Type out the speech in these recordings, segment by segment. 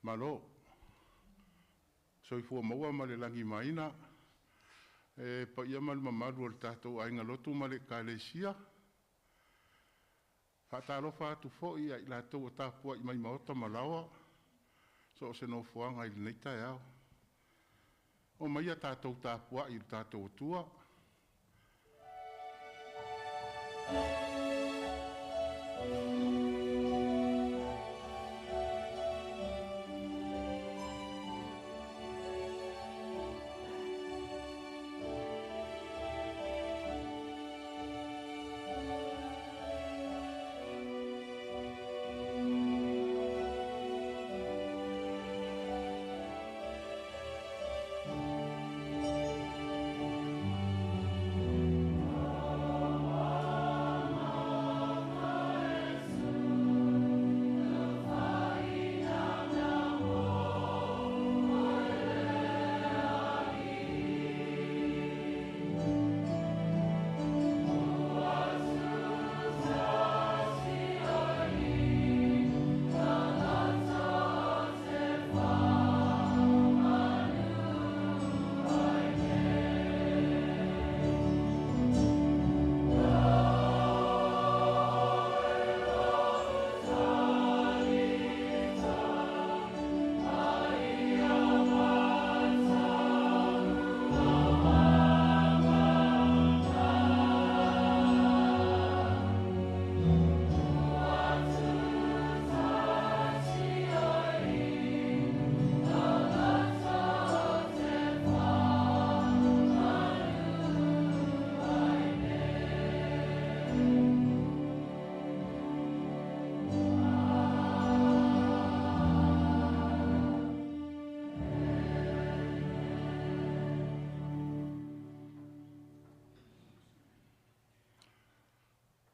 Malo. Soifua maua ma le lagimaina e paia ma le mamalu o le tatou aiga lotu ma le Ekalesia. Faatalofa atu foi ia i latou o tapuai mai maota ma laoa, so o se nofoaga i lenei taeao. Omaia tatou tapuai i lo tatou Atua.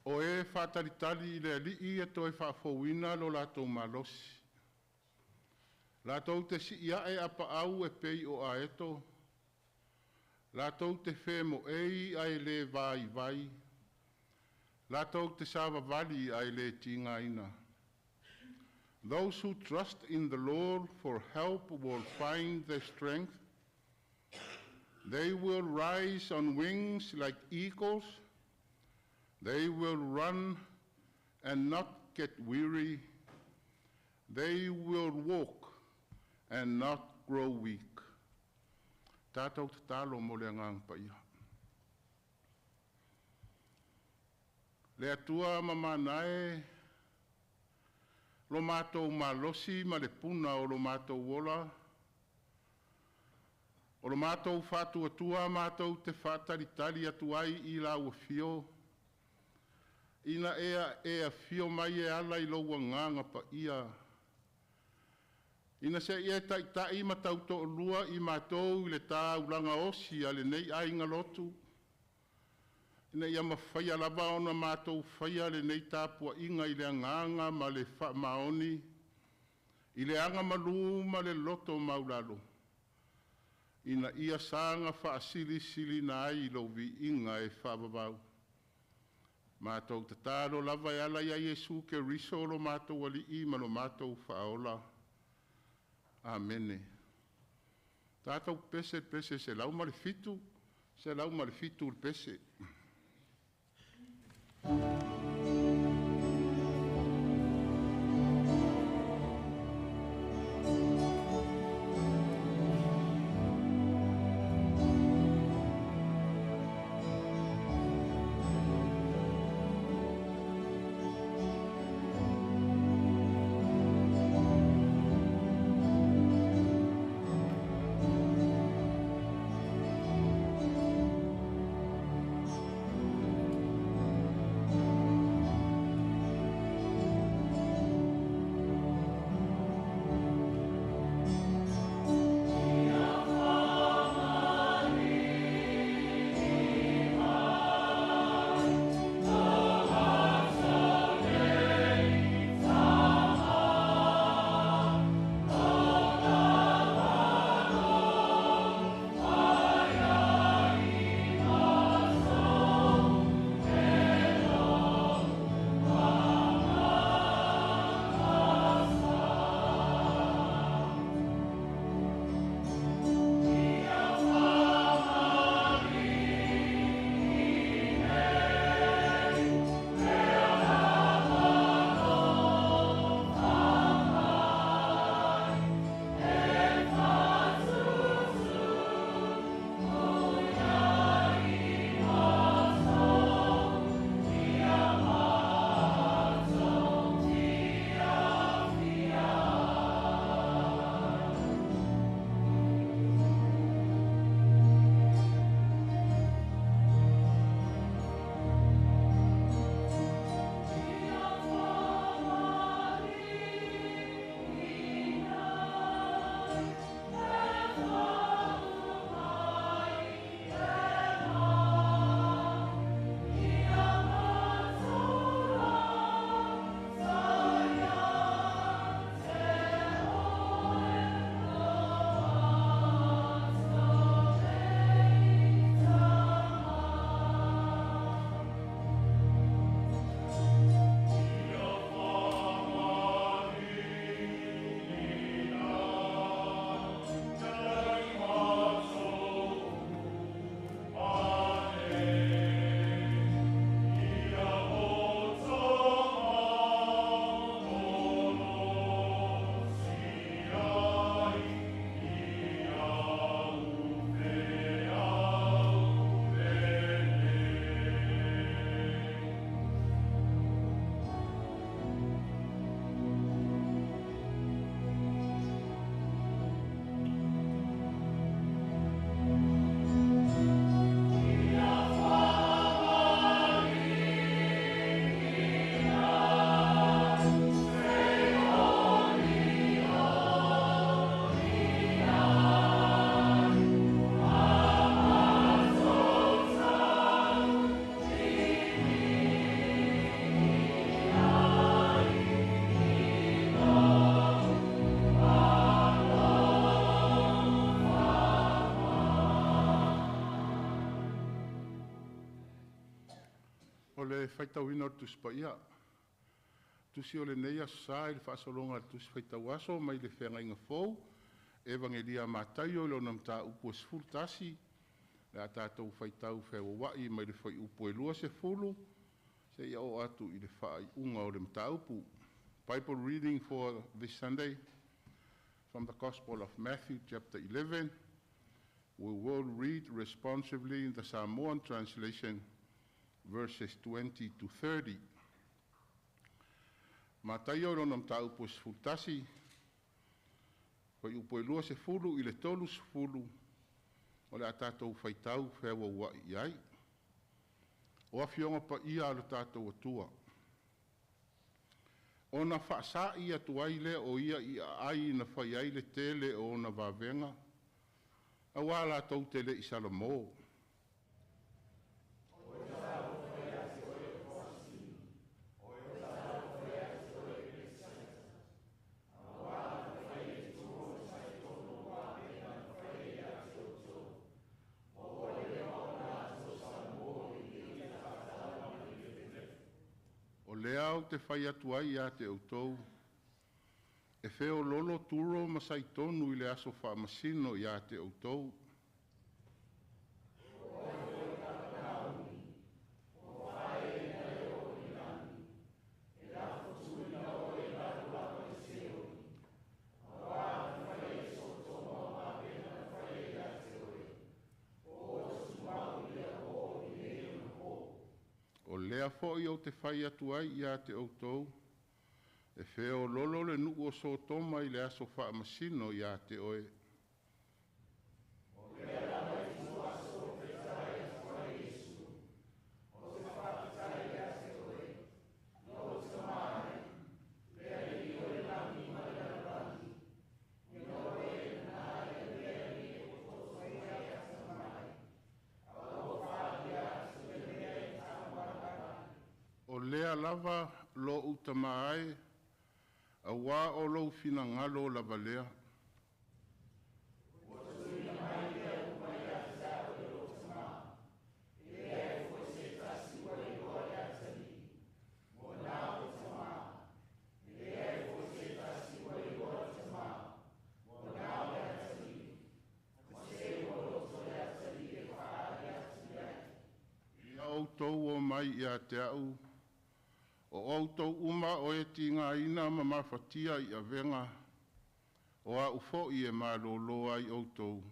O e faatalitali i le Alii e toe faafouina lo latou malosi. Latou te sii ae apaau e pei o aeto, latou te femoei ae le vaivai, latou te savavali ae le tigaina. Those who trust in the Lord for help will find their strength. They will rise on wings like eagles. They will run and not get weary. They will walk and not grow weak. Tatou tatalo mo le agaga paia. Le Atua mamana e, lo matou malosi ma le puna o lo matou ola, o lo matou faatuatua matou te faatalitali atu ai i lau afio, ina ia e afio mai e ala i lou agaga paia, ina se i e taitai ma tautoalua i matou i le taulaga osi a lenei aiga lotu, ina ia mafaia lava ona matou faia lenei tapuaiga i le agaga ma le faamaoni, i le agamalu ma le loto maualalo, ina ia saga faasilisiliina ai lou viiga e faavavau. Matou tatalo lava e ala ia Iesu Keriso lo matou Alii ma lo matou Faaola. Amene. Tatou pese i le pese 107, 107 le pese. O le faitauina o le Tusi Paia, tusi o lenei Aso Sa i le faasologa o le Tusi Faitau Aso mai le Feagaiga Fou, Evagelia a Mataio i lona mataupu e 11, o le a tatou faitau feauaua'i mai le fuaiupu e 20 seia oo atu i le faaiuga o le mataupu. Bible reading for this Sunday from the Gospel of Matthew chapter 11. We will read responsively in the Samoan translation verses 20 to 30. Mataio i lona mataupu e 11, fuaiupu e 20 i le 30, o le a tatou faitau feauaua'i i ai. O Afioga Paia a lo tatou Atua, ona faasa'i atu ai lea o ia i aai na fai ai le tele o ona vavega, auā latou te le i salamo. O lea ou te fai atu ai ia te outou, e feoloolo Turo ma Saitonu i le aso faamasino ia te outou. O lea foi ou te fai atu ai ia te outou, e feoloolo le nuu o Sotoma i le aso faamasino ia te oe. O lea lava lou Tama e, auā o lou finagalo lava lea. Ia outou o mai ia te a'u, o outou uma o e tigaina ma mafatia i avega, o a'u foi e malōlō ai outou.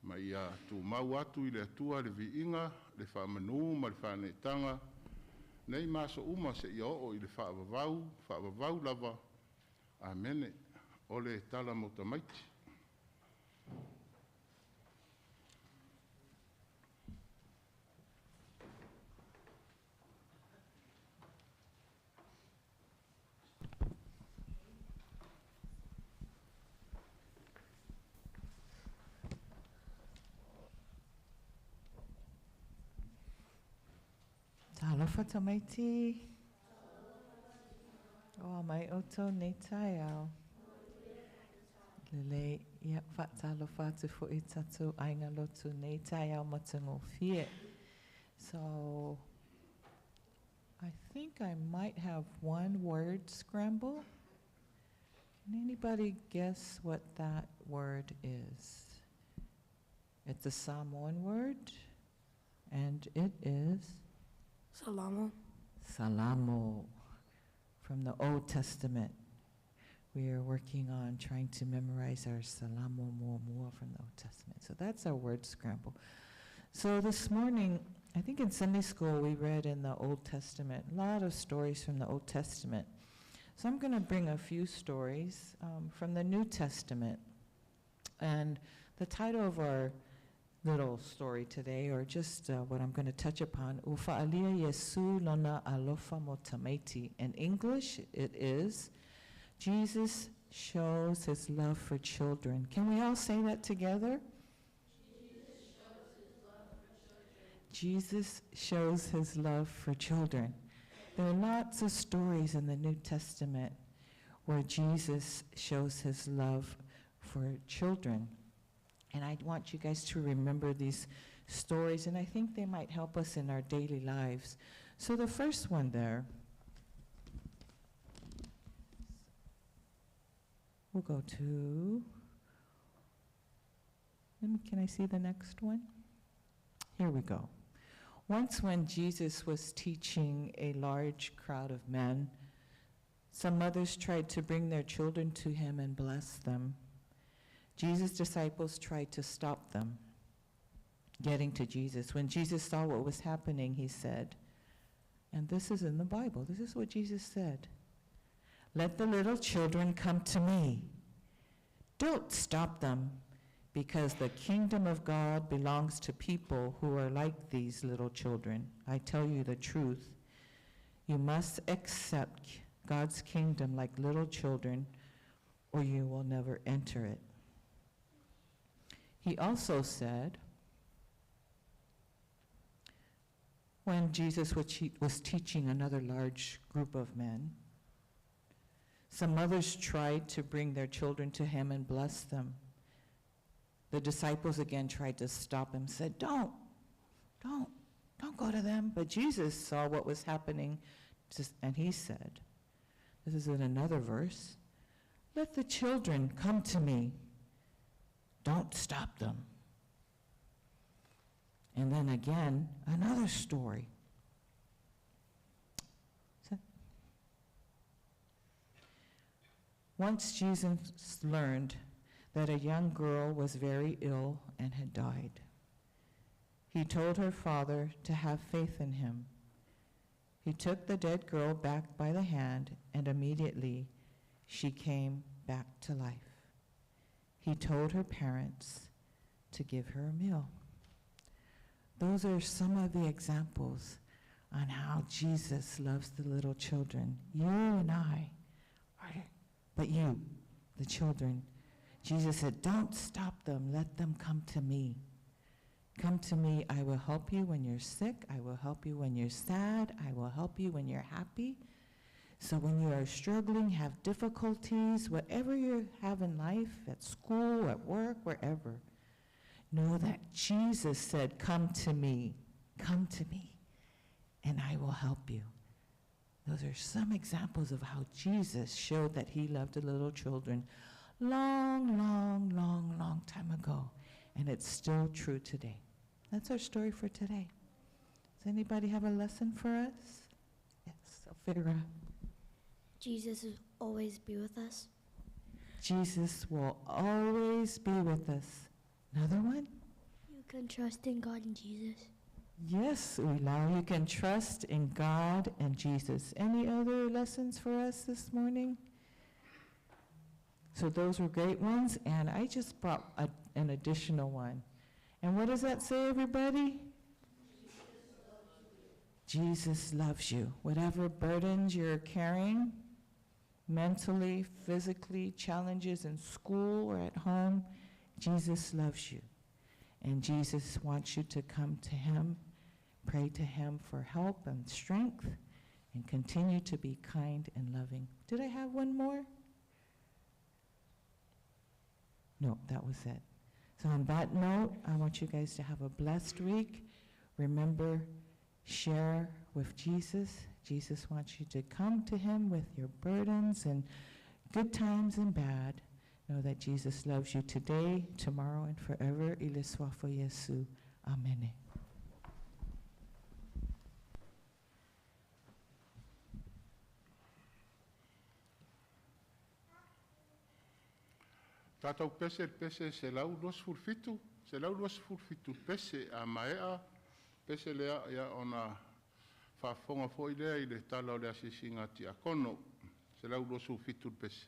Ma ia tumau atu i le Atua le viiga, le faamanū ma le faaneetaga, nei ma aso uma seia oo i le faavavau, faavavau lava. Amene. O le tala mo tamaiti. Talofa tamaiti. O a mai outou nei taeao. Lelei, ia faatalofa atu foi i tatou aiga lotu nei taeao matagofie. So, I think I might have one word scramble. Can anybody guess what that word is? It's a Samoan word, and it is Salamo. Salamo, from the Old Testament. We are working on trying to memorize our Salamo Muamua from the Old Testament. So that's our word scramble. So this morning, I think in Sunday school we read in the Old Testament, a lot of stories from the Old Testament. So I'm going to bring a few stories from the New Testament. And the title of our little story today, or just what I'm going to touch upon. Ua fa'aalia Iesu lona alofa mo tamaiti. In English, it is, Jesus shows his love for children. Can we all say that together? Jesus shows his love for children. There are lots of stories in the New Testament where Jesus shows his love for children. And I want you guys to remember these stories, and I think they might help us in our daily lives. So the first one there, we'll go to, can I see the next one? Here we go. Once when Jesus was teaching a large crowd of men, some mothers tried to bring their children to him and bless them. Jesus' disciples tried to stop them getting to Jesus. When Jesus saw what was happening, he said, and this is in the Bible, this is what Jesus said, "Let the little children come to me. Don't stop them, because the kingdom of God belongs to people who are like these little children. I tell you the truth. You must accept God's kingdom like little children, or you will never enter it." He also said, when Jesus was teaching another large group of men, some mothers tried to bring their children to him and bless them. The disciples again tried to stop him, said, don't go to them. But Jesus saw what was happening, and he said, this is in another verse, "Let the children come to me. Don't stop them." And then again, another story. So, once Jesus learned that a young girl was very ill and had died, he told her father to have faith in him. He took the dead girl back by the hand, and immediately she came back to life. He told her parents to give her a meal. Those are some of the examples on how Jesus loves the little children. You and I are, but you, the children. Jesus said, don't stop them. Let them come to me. Come to me. I will help you when you're sick. I will help you when you're sad. I will help you when you're happy. So when you are struggling, have difficulties, whatever you have in life, at school, at work, wherever, know that Jesus said, come to me, and I will help you. Those are some examples of how Jesus showed that he loved the little children long, long, long, long time ago, and it's still true today. That's our story for today. Does anybody have a lesson for us? Yes, Elvira. Jesus will always be with us. Jesus will always be with us. Another one? You can trust in God and Jesus. Yes, Ulau, you can trust in God and Jesus. Any other lessons for us this morning? So those were great ones, and I just brought an additional one. And what does that say, everybody? Jesus loves you. Whatever burdens you're carrying, mentally, physically, challenges in school or at home, Jesus loves you. And Jesus wants you to come to him, pray to him for help and strength, and continue to be kind and loving. Did I have one more? No, that was it. So on that note, I want you guys to have a blessed week. Remember, share with Jesus. Jesus wants you to come to him with your burdens and good times and bad. Know that Jesus loves you today, tomorrow, and forever. Ile swafo Yesu. Amen. Tātou pese, pese, se lau 27, se lau 27 pese a maea, pese lea ia ona whaafonga foi lea i le tala o le asisinga tiakono, se lau 27 pese.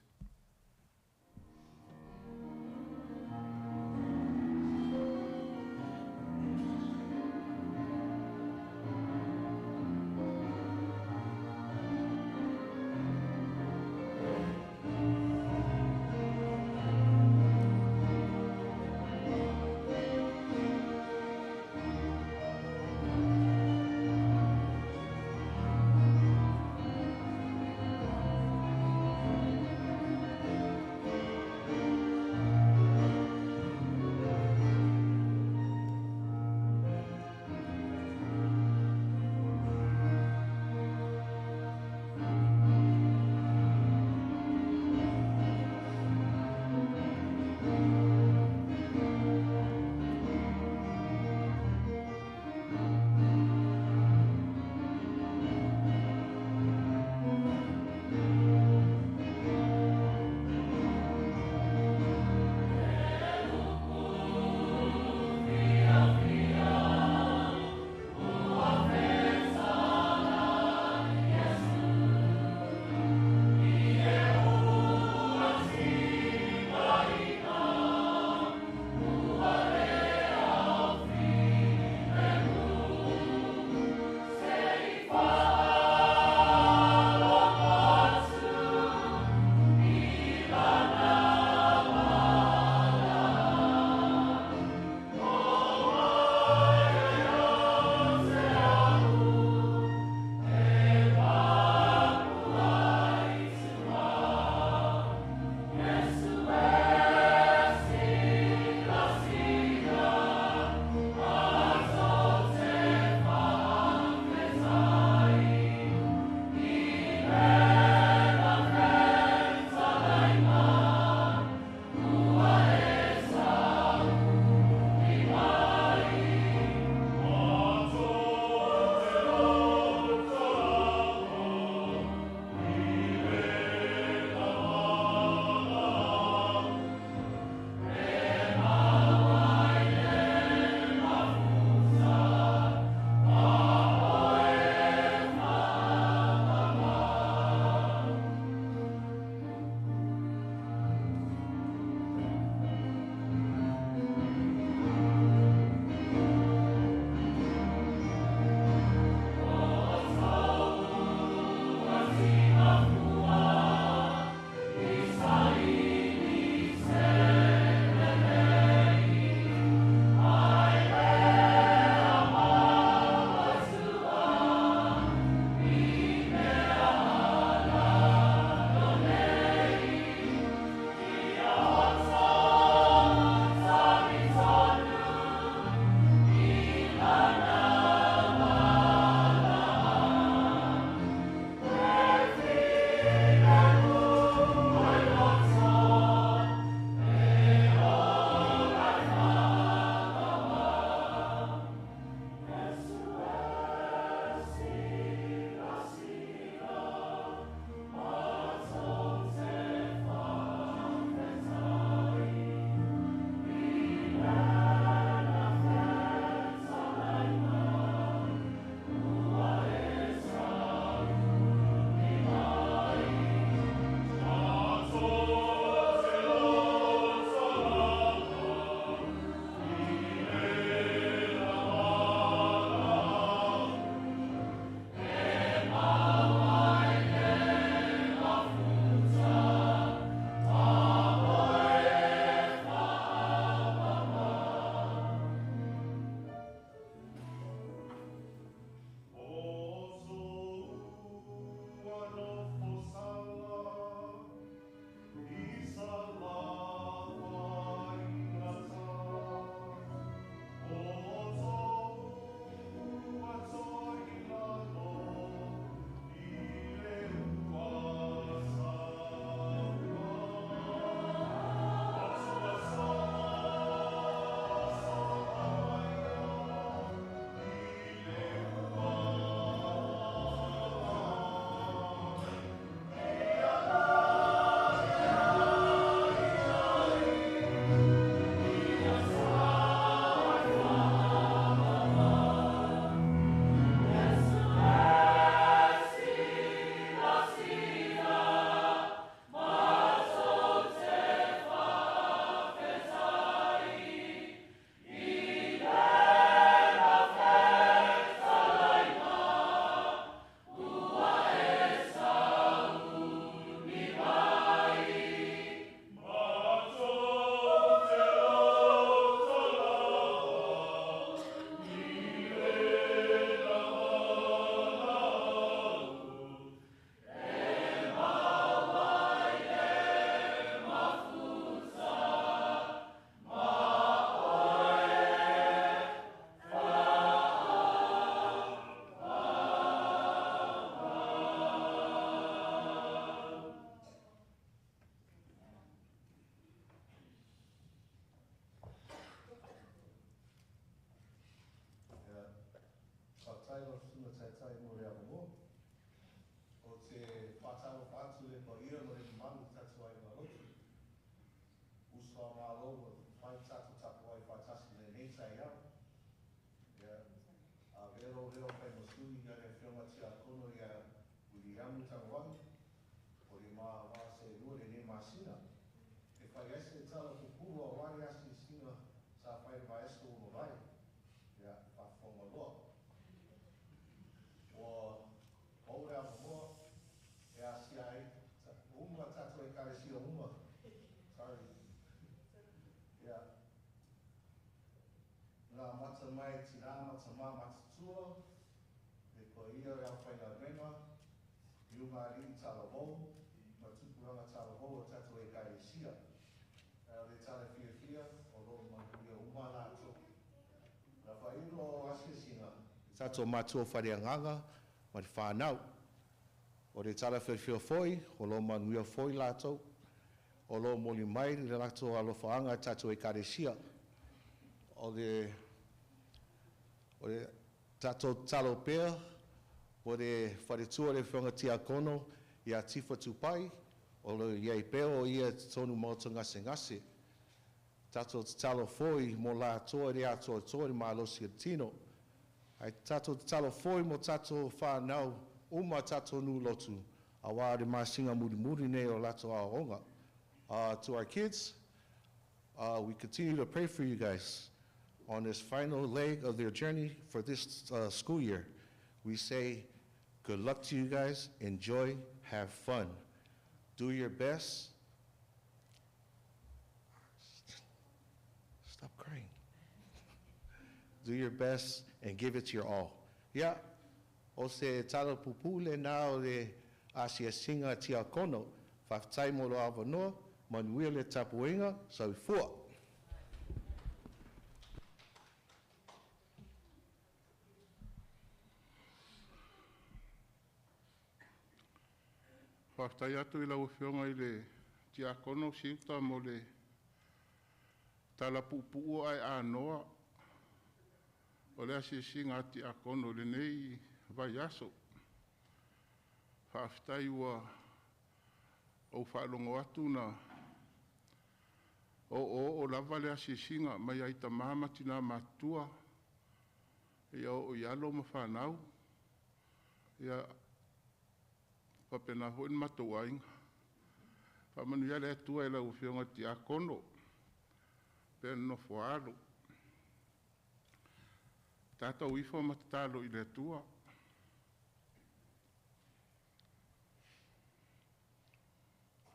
Faafetai lau Susuga Taitai mo le avanoa. Ou te faatalofa atu i le paia ma le mamalu o tatou aiga lotu. Uso a Malo ua mafai ona tatou tapuai faatasi i lenei taeao. Ia, avea lou leo e fai ma sui a le Afioga Tiakono ia Wiliamu Tagoai, o le ma va seelua i lenei masina. E fai ai se tala pupulu aua le asiasiga sa fai i le vaiaso ua mavae. Ia, faafofoga loa. Ua maua le avanoa e asia ai uma tatou Ekalesia uma. Sorry. Ia, na amata mai tinā ma tamā matutua, le paia o le aufaigaluega, iugalii talavou, ma tupulaga talavou o tatou Ekalesia. Ae o le tala fiafia, o lo o manuia uma latou. Na faaiu o asiasiga, tatou matua faaleagaga ma le fanau. O le tala fiafia foi, o lo o manuia foi latou, o lo o moli mai le latou alofaaga i tatou Ekalesia. O le tatou tatalo pea, o le faletua o le Afioga Tiakono ia Tifa Tupai, o lo o i ai pea o ia i totonu maota gasegase. Tatou tatalo foi mo latou e le atoatoa le malosi o le tino. Ae tatou tatalo foi mo tatou whānau uma tatou nuu lotu, auā le masina mulimuli nei o latou aoaoga. To our kids, we continue to pray for you guys on this final leg of their journey for this school year. We say good luck to you guys, enjoy, have fun. Do your best. Stop crying. Do your best and give it your all. Yeah, o se tala pupuu lenā o le asiasiga tiakono. Faafetai mo le avanoa, manuia le tapuaiga, soifua. Faafetai atu i lau Afioga i le Tiakono Siuta mo le tala puupuu ae anoa o le asiasiga a Tiakono i lenei vaiaso. Faafetai ua ou faalogo atu na oooo lava le asiasiga mai lava i tama ma tina matutua, seia oo i alo ma fanau, ia faapena foi le matou aiga. Faamanuia le Atua i lau Afioga i le Tiakono faapea le nofo a alo. Tatou ifo ma tatalo i le Atua.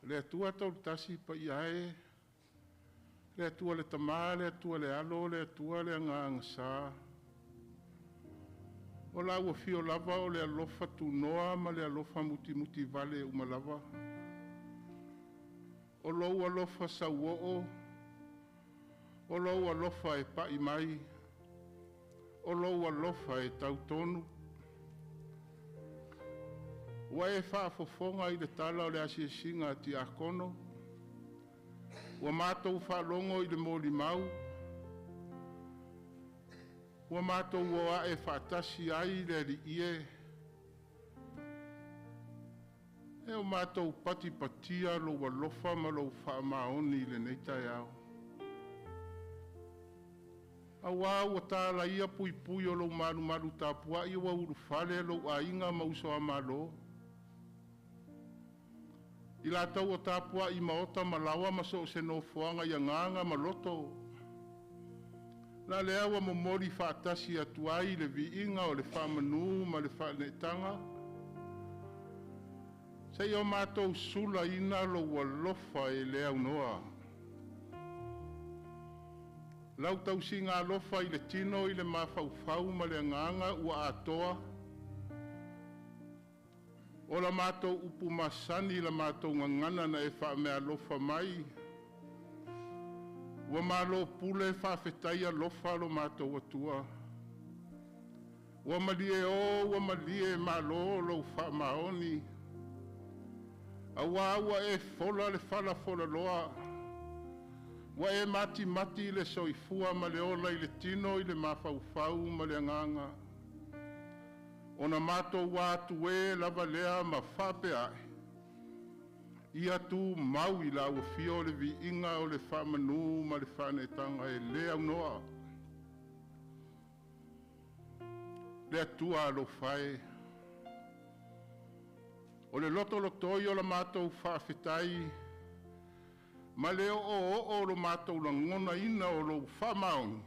Le Atua Toletasi paia e, le Atua le Tama, le Atua le Alo, le Atua le Agaga Sa. O lau afio lava o le alofa tunoa ma le alofa mutimutivale uma lava. O lou alofa sauoo, o lou alofa e pai mai, o lou alofa e tautonu. Ua e faafofoga i le tala o le asiasiga a Tiakono, ua matou faalogo i le molimau, ua matou o a'e faatasi ai le Alii e, e o matou patipatia lou alofa ma lou faamaoni i lenei taeao. Auā ua talaia puipui o lou malumalu tapuai ua ulufale lou aiga ma uso a Malo. I latou o tapuai i maota ma laoa ma so o se nofoaga i agaga ma loto, la lea ua momoli faatasi atu ai le viiga o le faamanu ma le faaneetaga, seia o matou sulaina lou alofa e le aunoa. Lau tausiga alofa i le tino i le mafaufau ma le agaga ua atoa, o la matou upu masani i la matou gagana na e faameaalofa mai, ua malo pule faafetai alofa lo matou Atua. Ua malie o ua malie malo lou faamaoni, auā ua e fola le fala folaloa, ua e matimati le soifua ma le ola i le tino i le mafaufau ma le agaga. Ona matou atu e lava lea ma faapea ae, ia tumau i lau Afio le viiga o le faamanu ma le faaneetaga e le aunoa. Le Atua alofa e, o le lotolotoi o la matou faafetai ma le oooo o lo matou lagonaina o lou faamaoni,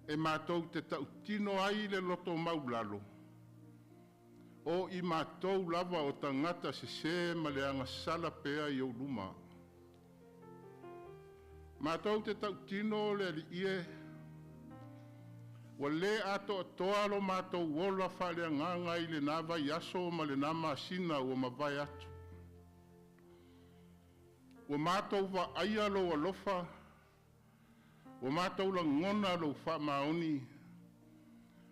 e matou te tautino ai i le loto maualalo, o i matou lava o tagata sese ma le agasala pea i ou luma. Matou te tautino le Alii e, ua le atoatoa lo matou ola faaleagaga i lena vaiaso ma lena masina ua mavae atu. Ua matou vaaia lou alofa, ua matou lagona lou faamaoni,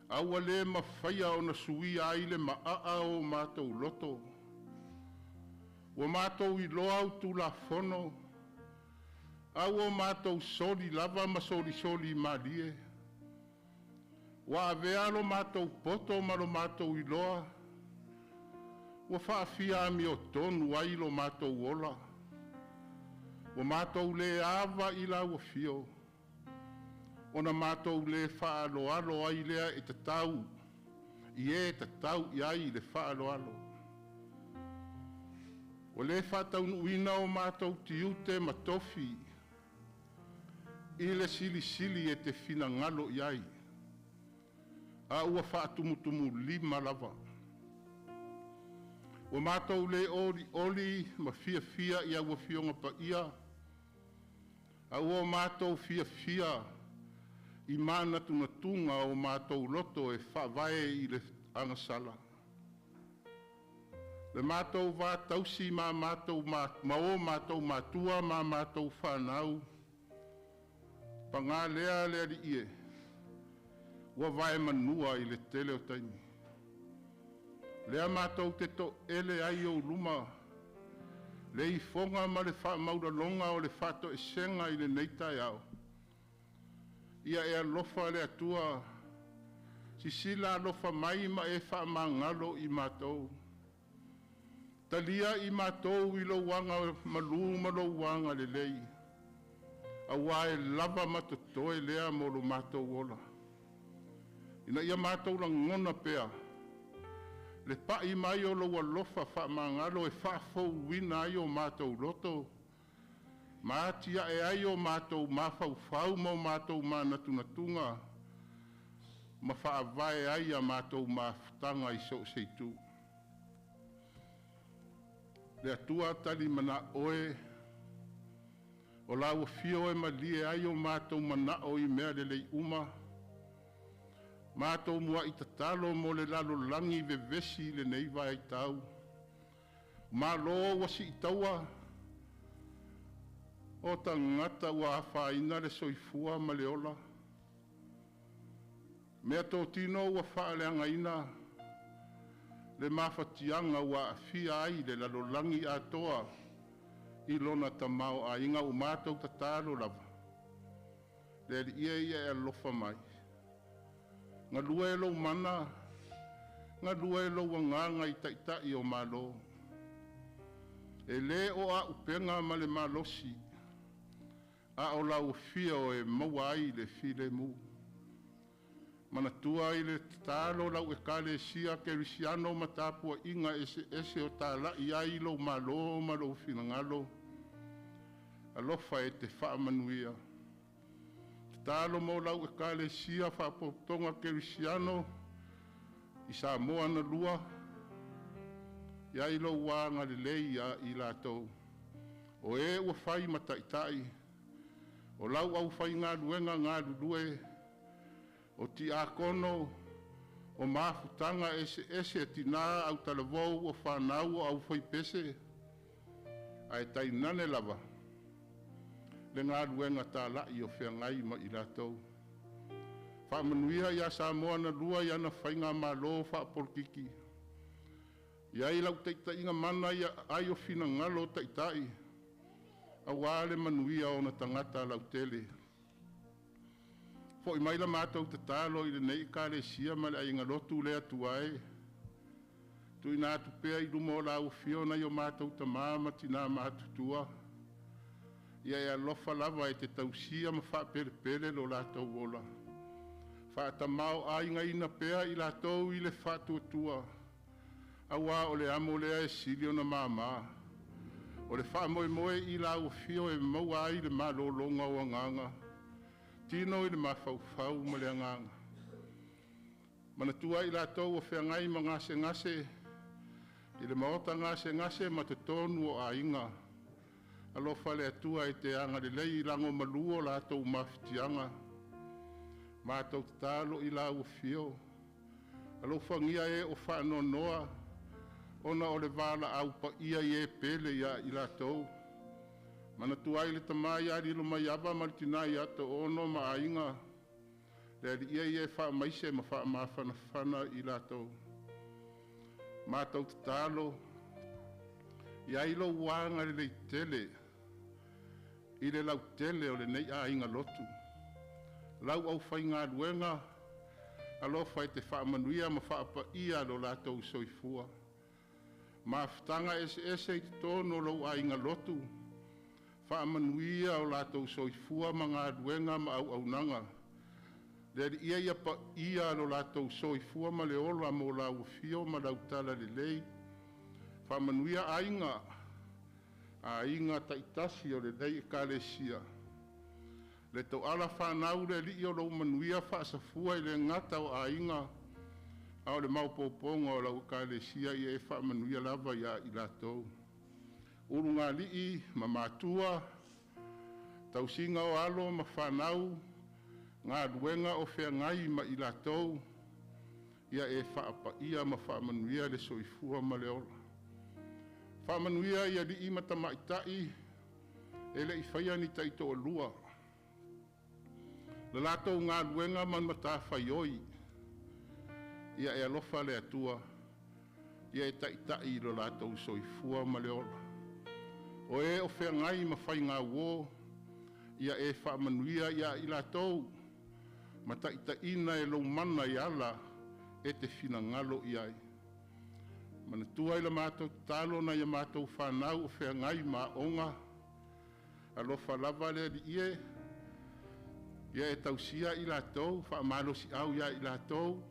a ua le mafaia ona suia ai le maaa o o matou loto. Ua matou iloa au Tulafono, a ua matou soli lava ma solisoli malie. Ua avea lo matou poto ma lo matou iloa, ua faafia-amiotonu ai lo matou ola. Ua matou le ava i lau afio, ona matou le faaaloalo ai lea e tatau i e tatau i ai le faaaloalo. Ua le faataunuuina o matou tiute ma tofi i le Silisili e te finagalo i ai, a ua faatumutumulima lava. Ua matou le olioli ma fiafia i au Afioga Paia, a ua matou fiafia i manatunatuga o matou loto e faavae i le agasala. Le matou va-tausi ma o matou matua ma a matou fanau, paga lea le Alii e, ua vaemanua i le tele o taimi. Lea matou te toele ai i ou luma le ifoga ma le faamaualaloga o le faatoesega i lenei taeao. Ia e alofa le Atua, silasila alofa mai ma e faamagalo i matou. Talia i matou i lou agamalu ma lou agalelei, aua e lava ma totoe lea mo lo matou ola, ina ia matou lagona pea le pai mai o lou alofa faamagalo e faafouina ai o matou loto ma atiae ai o matou mafaufau ma o matou manatunatuga ma faavae ai a matou mafutaga i so o se itu. Le Atua talimanao e, o lau afio e malie ai o matou manao i mea lelei uma. Matou muai tatalo mo le lalolagi vevesi i lenei vaitau, malo ua siitaua, o tagata ua afaina le soifua ma le ola, meatotino ua faaleagaina, le mafatiaga ua aafia ai le lalolagi atoa i lona tamaoaiga. Ua matou tatalo lava, le Alii e ia e alofa mai, galue lou mana, galue lou agaga i taitai o Malo. E le o auupega ma le malosi, a o lau afio e maua ai le filemu. Manatua i le tatalo lau Ekalesia Kerisiano ma tapuaiga eseese o talai ai lou malo ma lou finagalo, alofa e te faamanuia. Tatalo mo lau Ekalesia Faapotopotoga Kerisiano i Samoa na lua, i ai lou agalelei ia i latou, o e ua fai ma taitai, o lau aufaigaluega galulue, o tiakono, o mafutaga eseese a tina, autalavou, o fanau, o aufaipese, ae tainane lava le galuega talai o feagai ma i latou. Faamanuia ia Samoa na lua i ana faigamalo faapolokiki. I ai lau taitaiga mana ia aai o finagalo o taitai, aua le manuia o ona tagata lautele. Fo'i mai la matou tatalo i lenei Ekalesia ma le aiga lotu le Atua e, tuuina atu pea i luma o lau Afio nai o matou tamā ma tinā matutua, ia e alofa lava e te tausia ma faapelepele lo latou ola, faatamaoaigaina pea i latou i le faatuatua, auā o le amo lea e sili ona māmā. O le faamoemoe i lau Afio e maua ai le malologa o agaga, tino i le mafaufau ma le agaga. Manatua i latou o feagai ma gasegase i le maota gasegase ma totonu o aiga. Alofa le Atua e te agalelei i lagomalu o latou mafatiaga. Matou tatalo i lau Afio, alofagia e o faanoanoa ona o le valaau paia i e pele ia i latou. Manatua ai le tama ia Lilomaiava ma le tina ia Toono ma aiga, le Alii ia e faamaise ma faamafanafana i latou. Matou tatalo, i ai lou agalelei tele i le lautele o lenei aiga lotu, lau aufaigaluega, alofa e te faamanuia ma faapaia lo latou soifua. Mafutaga eseese i totonu o lou aiga lotu, faamanuia o latou soifua ma galuega ma auaunaga. Le Alii ia paia lo latou soifua ma le ola mo lau afio ma lau talalelei. Faamanuia aiga, aiga taitasi o lenei Ekalesia. Le toala fanau le Alii o lou manuia faasafua e le gata o aiga a o le maopoopoga o lau Ekalesia ia e faamanuia lava ia i latou. Ulugalii ma matua, tausiga o alo ma fanau, galuega o feagai ma i latou, ia e faapaia ma faamanuia le soifua ma le ola. Faamanuia i alii ma tamaitai e le i faia ni taitoalua, le latou galuega ma matafaioi, ia e alofa le Atua ia e taitai i lo latou soifua ma le ola. O e o feagai ma faigauo, ia e faamanuia ia i latou ma taitaiina e lou mana i ala e te finagalo i ai. Manatua i la matou tatalo nai a matou fanau o feagai ma aoga, alofa lava le Alii e, ia e tausia i latou, faamalosiau ia i latou,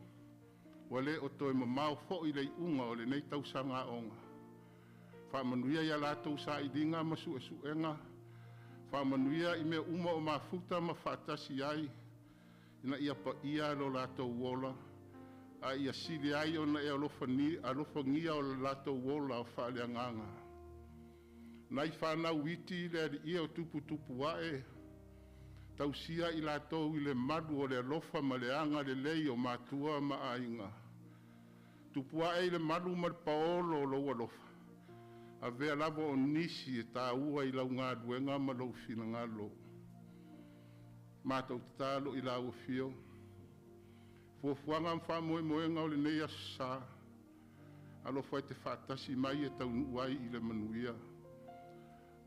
ua le o toe mamao foi le iuga o lenei tausaga aoga. Faamanuia i a latou sailiga ma suesuega, faamanuia i mea uma o mafuta ma faatasi ai, ina ia paia lo latou ola, a ia sili ai ona e alofagia o latou ola faaleagaga. Nai fanau iti le Alii e o tuputupu ae, tausia i latou i le malu o le alofa ma le agalelei o matua ma aiga. Tupu ae i le malu ma le paolo o lou alofa, avea lava o nisi e taua i lau galuega ma lou finagalo. Matou tatalo i lau Afio, fuafuaga ma faamoemoega o lenei aso Sa, alofa e te faatasi mai e taunuu ai i le manuia.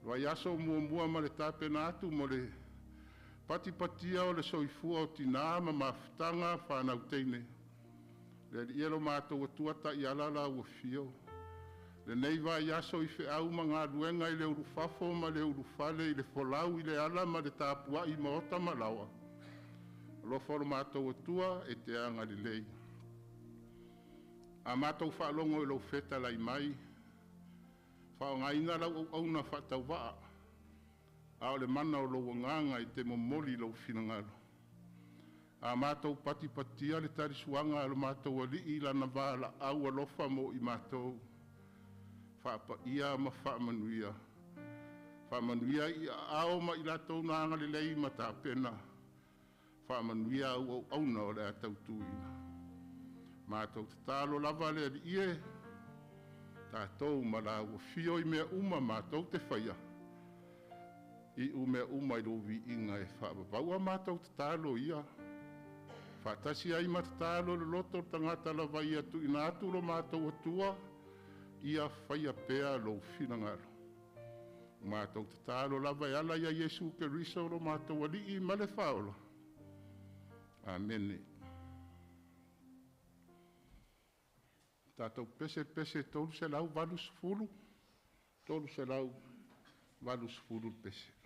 Vaiaso muamua ma le tapena atu mo le patipatia o le soifua o tinā ma mafutaga fanau teine, le Alii e lo matou Atua, taiala lau afio. Lenei vaiaso i feau ma galuega i le ulufafo ma le ulufale, i le folau i le ala ma le tapuai i maota ma laoa, alofa lo matou Atua e te agalelei. A matou faalogo i lou fetalai mai, faaaogaina lau auauna faatauvaa, a o le mana o lou agaga e te momoli lou finagalo. A matou patipatia le talisuaga a lo matou Alii i Lana valaau alofa mo i matou, faapaia ma faamanuia. Faamanuia i aao ma i latou na agalelei ma tapena. Faamanuia au auauna o le a tautuuina. Matou tatalo lava le Alii e, tatou ma lau afio i mea uma matou te faia, iu mea uma i lou viiga e faavavau. A matou tatalo ia, faatasi ai ma tatalo i le loto o le tagata lava ia, tuuina atu lo matou Atua, ia faia pea lou finagalo. Matou tatalo lava e ala ia Iesu Keriso lo matou Alii ma le Faaola. Amene. Tatou pese pese 380, 380 pese.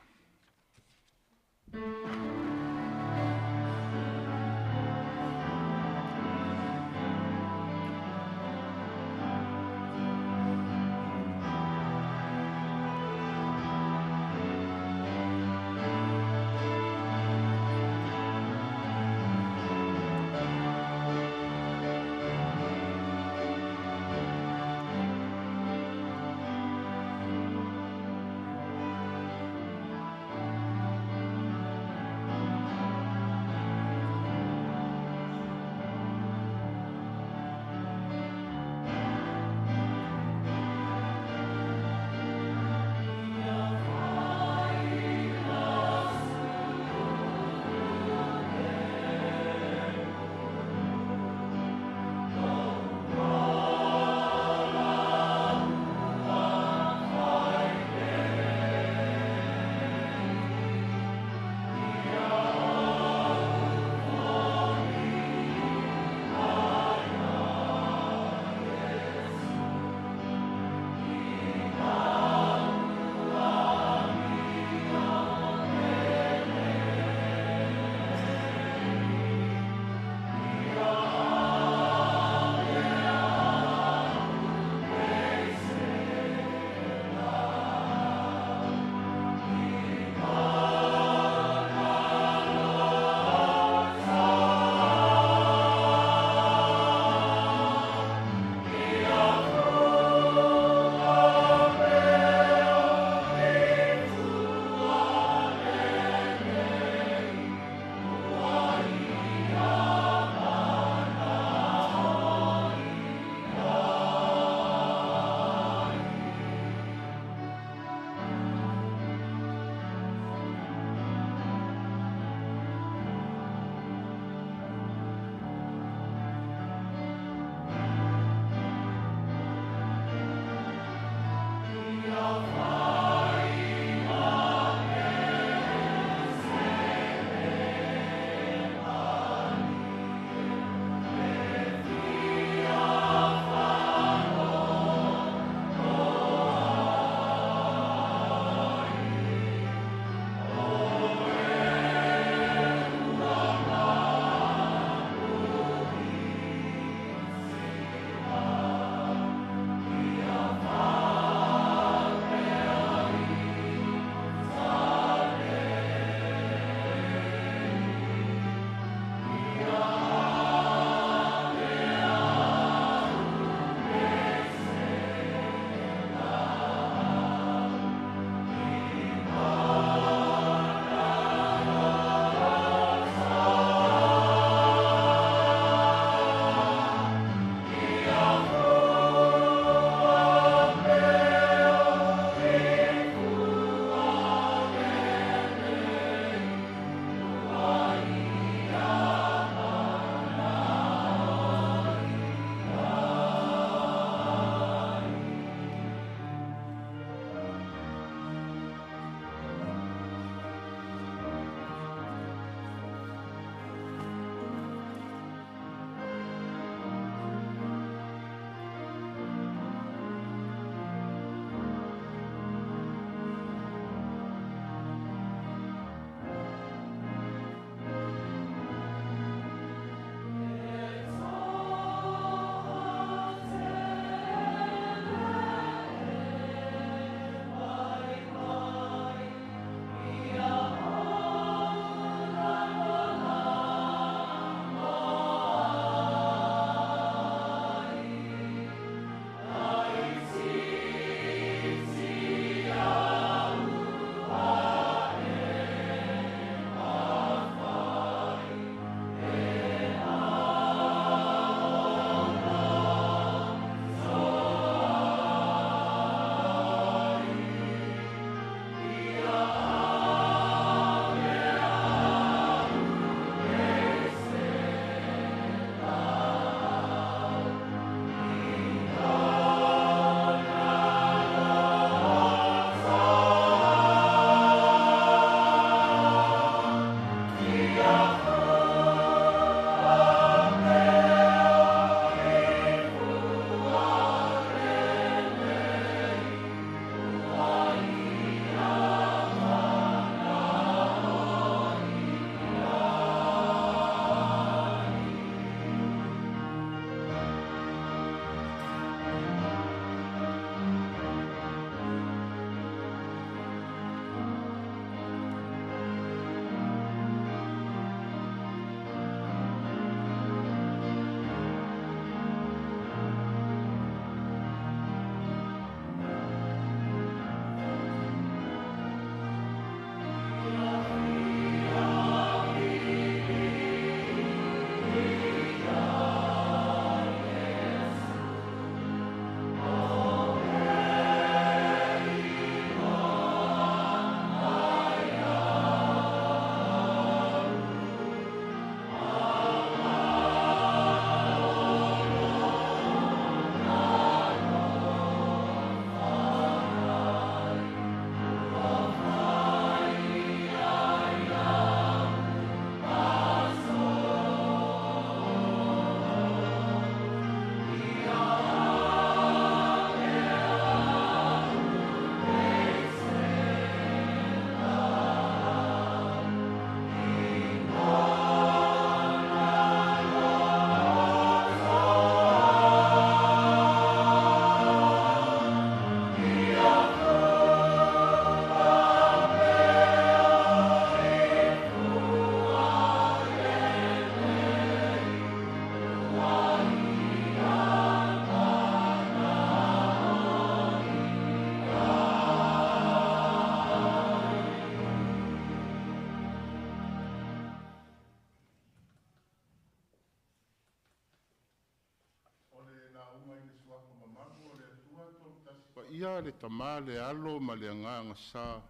Paia, le Tama, le Alo ma le Agaga Sa.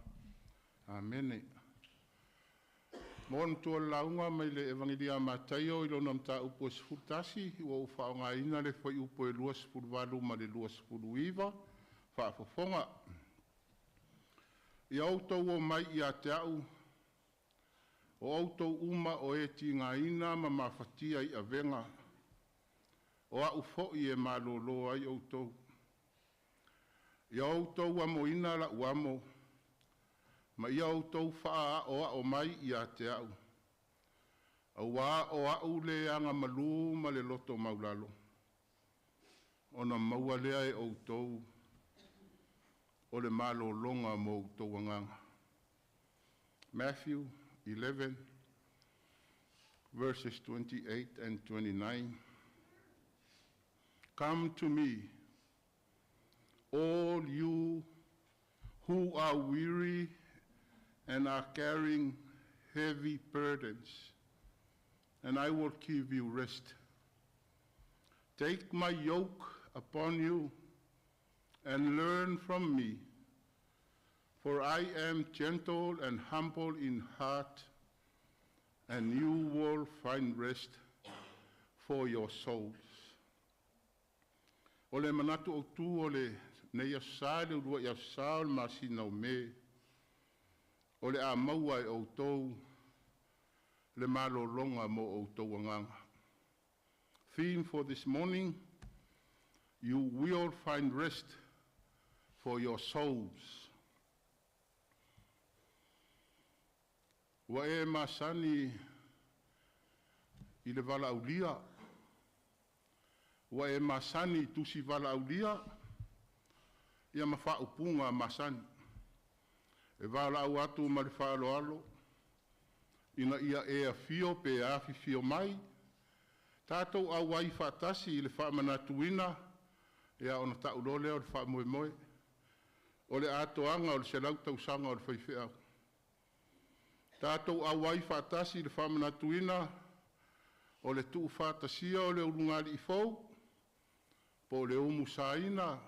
Amene. Maua le lauga mai le Evagelia a Mataio i lona mataupu e 11, ua ou faaaogaina le fuaiupu e 28 ma le 29, faafofoga. Ia outou omai ia te a'u, o outou uma o e tigaina ma mafatia i avega, o a'u foi e malōlō ai outou. Ia outou amoina la'u amo, ma ia outou faaaoao mai ia te a'u, auā o a'u le agamalū ma le loto maualalo, ona maua lea e outou o le malologa mo outou agaga. Matthew 11, verses 28 and 29. Come to me, all you who are weary and are carrying heavy burdens, and I will give you rest. Take my yoke upon you and learn from me, for I am gentle and humble in heart, and you will find rest for your souls. O le manatu autu o lenei aso Sa, le uluai aso Sa o le masina o Me, o le a maua e outou le malologa mo outou agaga. Theme for this morning, you will find rest for your souls. Ua e masani i le valaaulia, ua e masani i tusi valaaulia, ia ma faaupuga masani. E valaau atu ma le faaaloalo, ina ia e afio pe afifio mai, tatou auai faatasi i le faamanatuina, ia ona tau loa lea o le faamoemoe, o le atoaga o le 100 tausaga o le faifeau. Tatou auai faatasi i le faamanatuina o le tuufaatasia o le ulugalii fou, po o le umusaina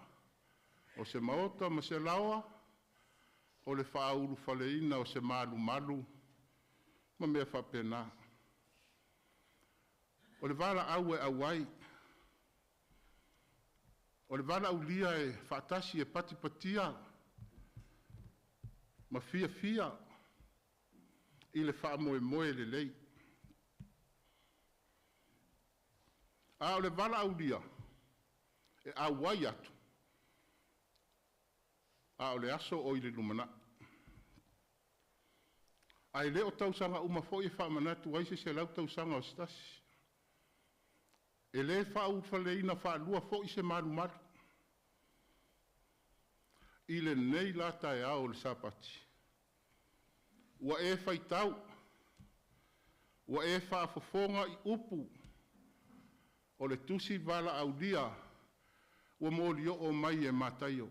o se maota ma se laoa, o le faaulufaleina o se malumalu ma mea faapena. O le valaau e auai, o le valaaulia e faatasi e patipatia ma fiafia i le faamoemoe lelei. A o le valaaulia e auai atu, a o le aso o i le lumanai. Ae le o tausaga uma foi e faamanatu ai se 100 tausaga o se tasi. E le faaulufaleina faalua foi se malumalu. I lenei la taeao o le Sapati, ua e faitau, ua e faafofoga i upu o le tusi valaaulia ua molioo mai e Mataio.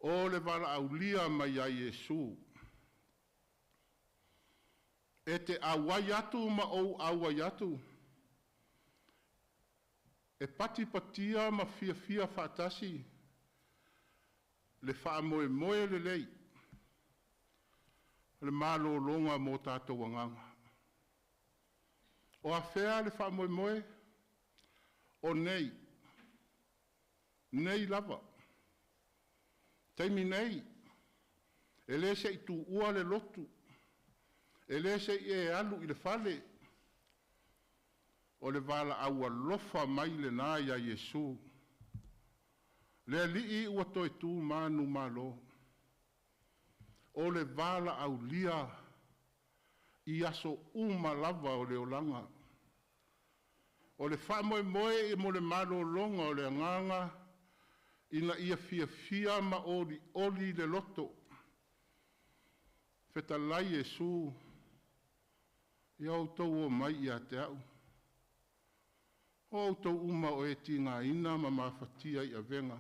O le valaaulia mai ia Iesu, e te auai atu ma ou auai atu, e patipatia ma fiafia faatasi le faamoemoe lelei, o le malologa mo tatou agaga. O afea le faamoemoe? O nei, nei lava, taimi nei, e le se i tuua le lotu, e le se i e alu i le fale, o le valaau alofa mai lena ia Iesu, le Alii ua toe tu manumalo. O le valaaulia i aso uma lava o le olaga. O le faamoemoe mo le malologa o le agaga ina ia fiafia ma olioli le loto. Fetalai Iesu, ia outou omai ia te a'u, o outou uma o e tigaina ma mafatia i avega,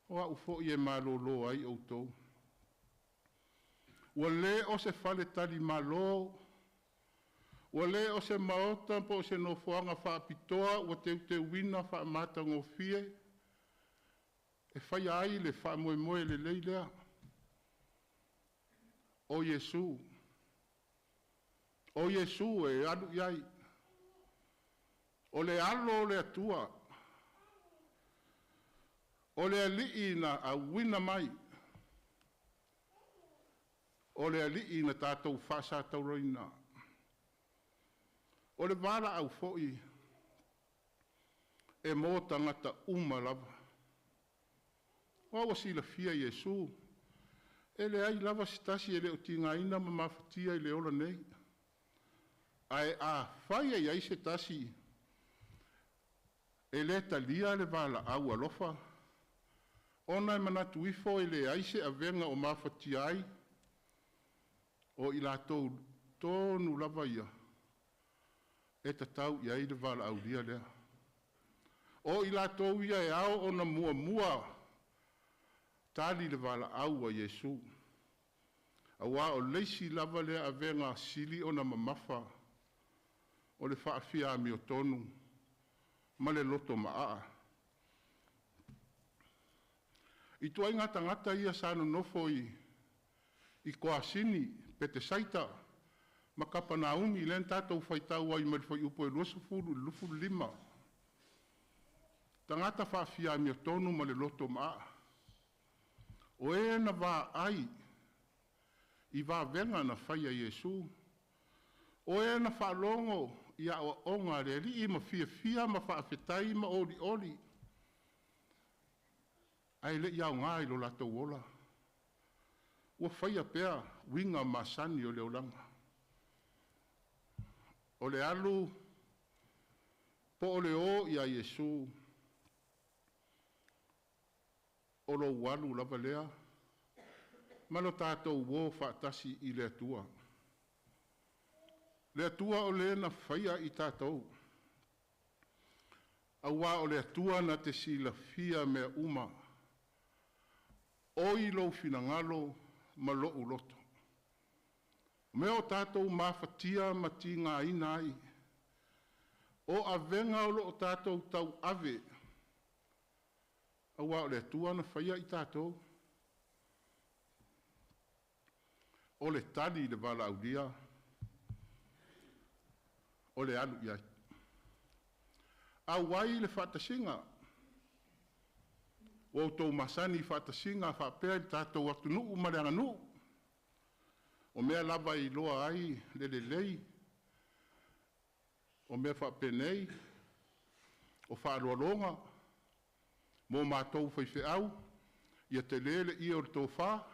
o a'u foi e malōlō ai outou. Ua le o se faletalimalo, ua le o se maota po o se nofoaga faapitoa ua teuteuina faamatagofie. E faia ai le faamoemoe lelei lea. O Iesu. O Iesu e alu i ai. O le alo o le Atua. O le alii na auina mai. O le alii na tatou faasatauraina. O le valaau foi e mo tagata uma lava. Ua silafia Iesu, e leai lava se tasi e le o tigaina ma mafatia i le ola nei. Ae afai e i ai se tasi e le talia le valaau alofa, ona e manatu ifo e leai se avega o mafatia ai, o i latou tonu lava ia e tatau i ai le valaaulia lea. O i latou ia e ao ona muamua tali le valaau a Iesu. Auā o le isi lava lea avega sili ona mamafa o le faafia amiotonu ma le loto maaa. I ituaiga tagata ia sa nonofo i Koasini, Petesaita ma Kapanaumi, lea na tatou faitau ai mai le fuaiupu e 20 i le 25. Tagata faafia amiotonu ma le loto maaa. O e na vaai i vavega na faia e Iesu. O e na faalogo i aoaoga a le Alii ma fiafia ma faafetai ma olioli, ae le i aoga i lo latou ola. Ua faia pea uiga masani o le olaga. O le alu po o le o ia Iesu, o lou alu lava lea ma lo tatou o faatasi i le Atua. Le Atua o le na faia i tatou, auā o le Atua na te silafia mea uma, oi lou finagalo ma lou loto. O mea o tatou mafatia ma tigaina ai, o avega o lo o tatou tauave, auā o le Atua na faia i tatou. O le tali i le valaaulia, o le alu i ai. Auai i le faatasiga. Ua outou masani i faatasiga faapea i le tatou atunuu ma le aganuu. O mea lava e iloa ai le lelei o mea faapenei, o faaaloaloga mo matou o faifeau, ia tele le ie o le tofa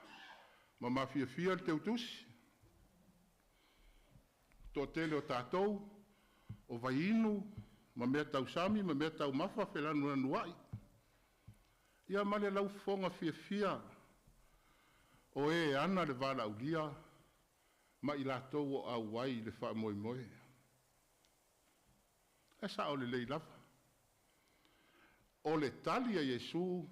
ma mafiafia le teutusi. Toatele o tatou, o vaiinu ma meatausami ma meataumafa felanulanuai, ia ma le laufofoga fiafia o e ana le valaaulia ma i latou o auai i le faamoemoe. E sao lelei lava. O le tali a Iesu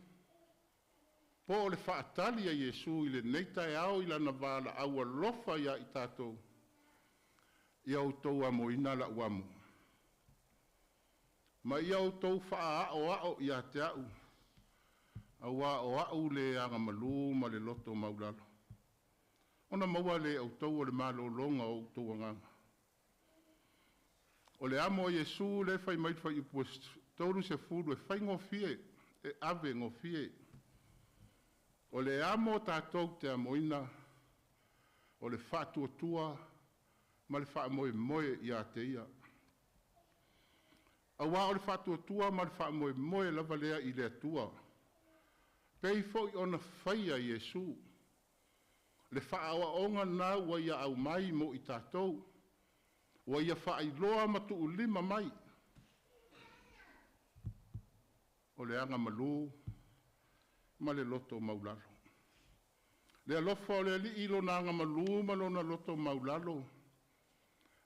po o le faatali a Iesu i lenei taeao i lana valaau alofa ia i tatou, ia outou amoina lau amo, ma ia outou faaaoao ia te au, auā o au le agamalu ma le loto maualalo. Ona maua lea e outou o le malologa o outou agaga. O le amo a Iesu lea e fai mai le fuaiupu e 30 e faigofie, e avegofie. O le amo tatou te amoina, o le faatuatua ma le faamoemoe ia te Ia. Auā o le faatuatua ma le faamoemoe lava lea i le Atua, pei foi ona faia Iesu, le faaoaoga lena ua Ia aumai mo i tatou, ua Ia faailoa ma tuulima mai, o le agamalu ma le loto maualalo. Le alofa o le Alii i lona agamalu ma lona loto maualalo,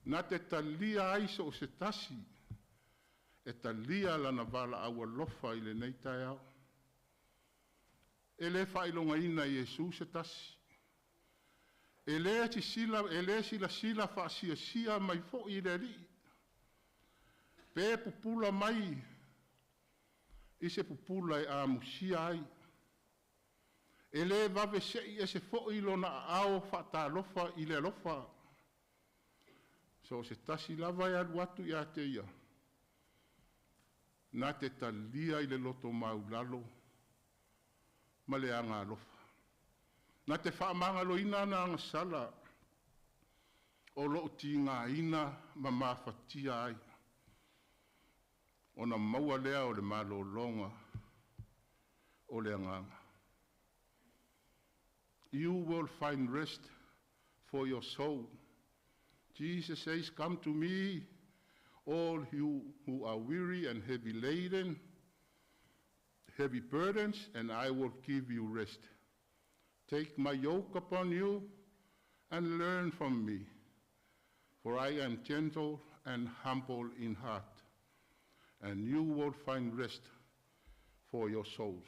na te talia ai so o se tasi e talia lana valaau alofa i lenei taeao. E le faailogaina e Iesu se tasi. E le silasila faasiasia mai foi le Alii, pe pupula mai i se pupula e amusia ai. E lē vavese'i ese fo'i lona aao fa'atalofa i le alofa. So o se tasi lava e alu atu iā te ia, na te talia i le loto maulalo ma le agalofa. Na te fa'amagaloina ana agasala o lo'o tigaina ma mafatia ai. Ona maua lea o le malōlōga o le agaga. You will find rest for your soul. Jesus says, "Come to me, all you who are weary and heavy laden, heavy burdens, and I will give you rest. Take my yoke upon you and learn from me, for I am gentle and humble in heart, and you will find rest for your souls."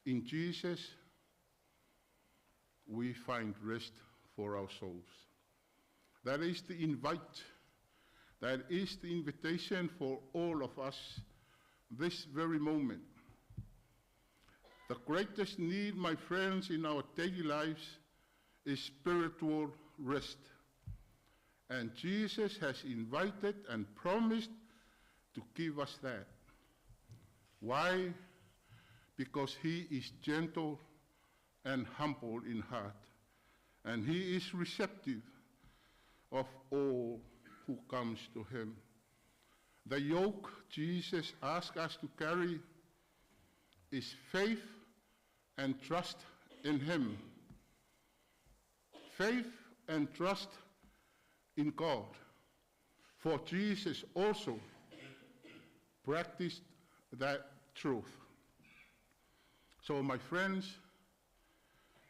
In Jesus, we find rest for our souls. That is the invite. That is the invitation for all of us this very moment. The greatest need, my friends, in our daily lives is spiritual rest. And Jesus has invited and promised to give us that. Why? Because he is gentle and humble in heart, and he is receptive of all who comes to him. The yoke Jesus asks us to carry is faith and trust in him. Faith and trust in God. For Jesus also practiced that truth. So, my friends,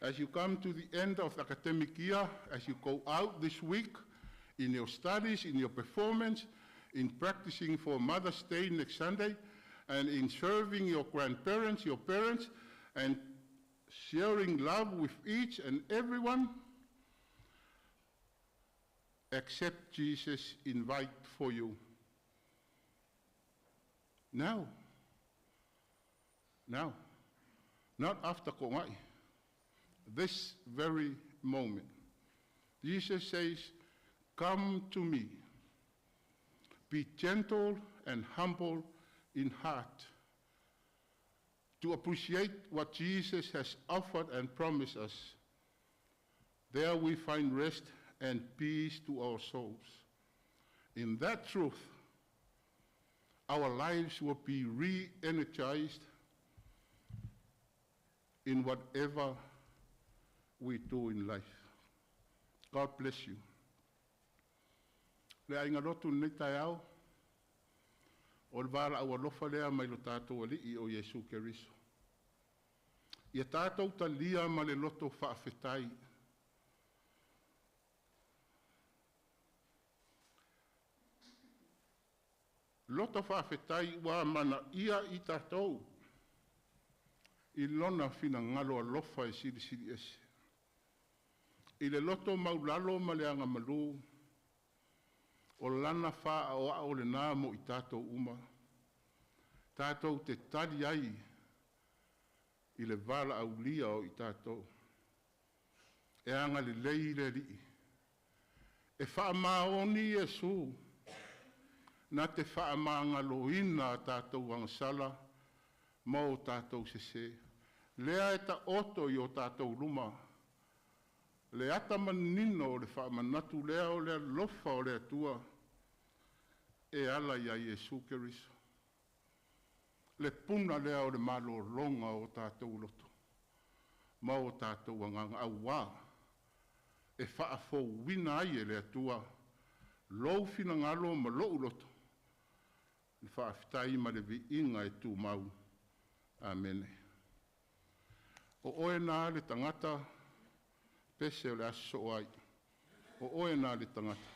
as you come to the end of the academic year, as you go out this week in your studies, in your performance, in practicing for Mother's Day next Sunday, and in serving your grandparents, your parents, and sharing love with each and everyone, accept Jesus' invite for you. Now. Now. Not after Kongai. This very moment. Jesus says, "Come to me. Be gentle and humble in heart." To appreciate what Jesus has offered and promised us. There we find rest and peace to our souls. In that truth, our lives will be re energized in whatever we do in life. God bless you. Le aiga lotu lenei taeao, o le valaau alofa lea mai lo tatou Alii o Iesu Keriso. Ia tatou talia ma le loto faafetai. Loto faafetai ua amanaia i tatou i lona finagalo alofa e silisili ese. I le loto maulalo ma le agamalu, o lana faaoao lenā mo i tatou uma, tatou te tali ai i le valaaulia o i tatou. E agalelei le Alii. E faamaoni Iesu na te faamagaloina a tatou agasala ma o tatou sesē. Lea e taoto i o tatou luma le ata manino o le faamanatu lea o le alofa o le Atua e ala iā Iesu Keriso. Le puna lea o le malōlōga o o tatou loto ma o tatou agaga auā e faafouina ai e le Atua lou finagalo ma lo'u loto le faafetai ma le viiga e tumau. Amene. O oe na le tagata pese o le aso soo ai. O oe na le tagata.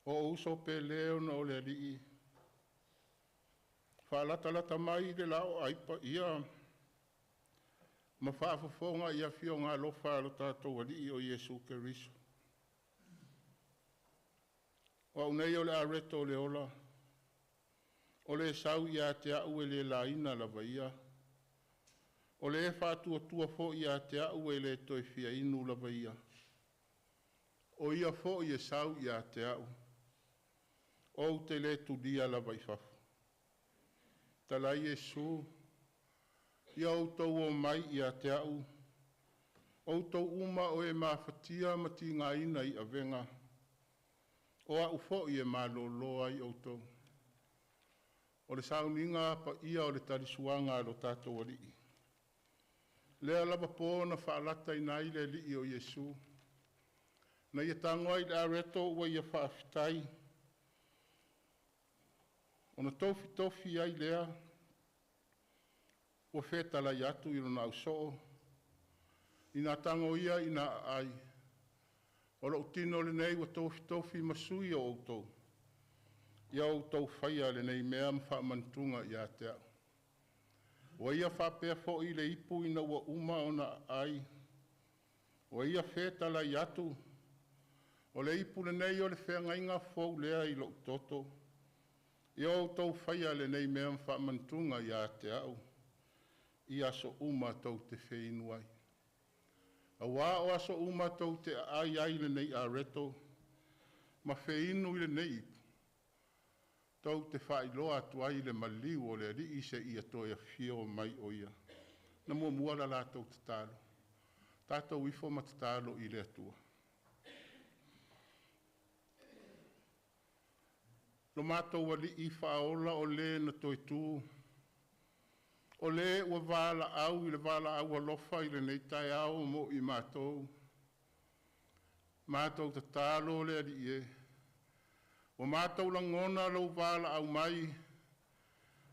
O uso pele ona o le Alii, faalatalata mai i le laoai paia ma faafofoga i afioga alofa a lo tatou Alii o Iesu Keriso. O au nei o le areto o le ola, o le sau ia te au e le laina lava ia, o le faatuatua foi ia te au e le toe fia inu lava ia. O ia foi e sau ia te au, ou te le tulia lava i fafo. Talai Iesu, ia outou omai ia te a'u, outou uma o e mafatia ma tigaina i avega, o a'u foi e malōlō ai outou. O le sauniga paia o le talisuaga a lo tatou Alii. Lea lava po na faalataina ai le Alii o Iesu, na ia tago ai i le areto ua ia faafetai, ona tofitofi ai lea ua fetalai atu i lona ausoo, ina tago ia ina aai, o lou tino lenei ua tofitofi ma sui o outou. Ia outou faia lenei mea ma faamanatuga ia te a'u. Ua ia faapea foi le ipu ina ua uma ona aai, ua ia fetalai atu, o le ipu lenei o le feagaiga fou lea i lou toto. Ia outou faia lenei mea ma faamanatuga ia te a'u i aso uma tou te feinu ai. Auā o aso uma tou te aai ai i lenei areto ma feinu i lenei ipu, tou te faailoa atu ai le maliu o le Alii seia toe afio mai o ia. Na muamua la latou tatalo, tatou ifo ma tatalo i le Atua. Lo matou Alii Faaola o Le na toe tu, o Le ua valaau i le valaau alofa i lenei taeao mo i matou, matou tatalo le Alii e, ua matou lagona lou valaau mai,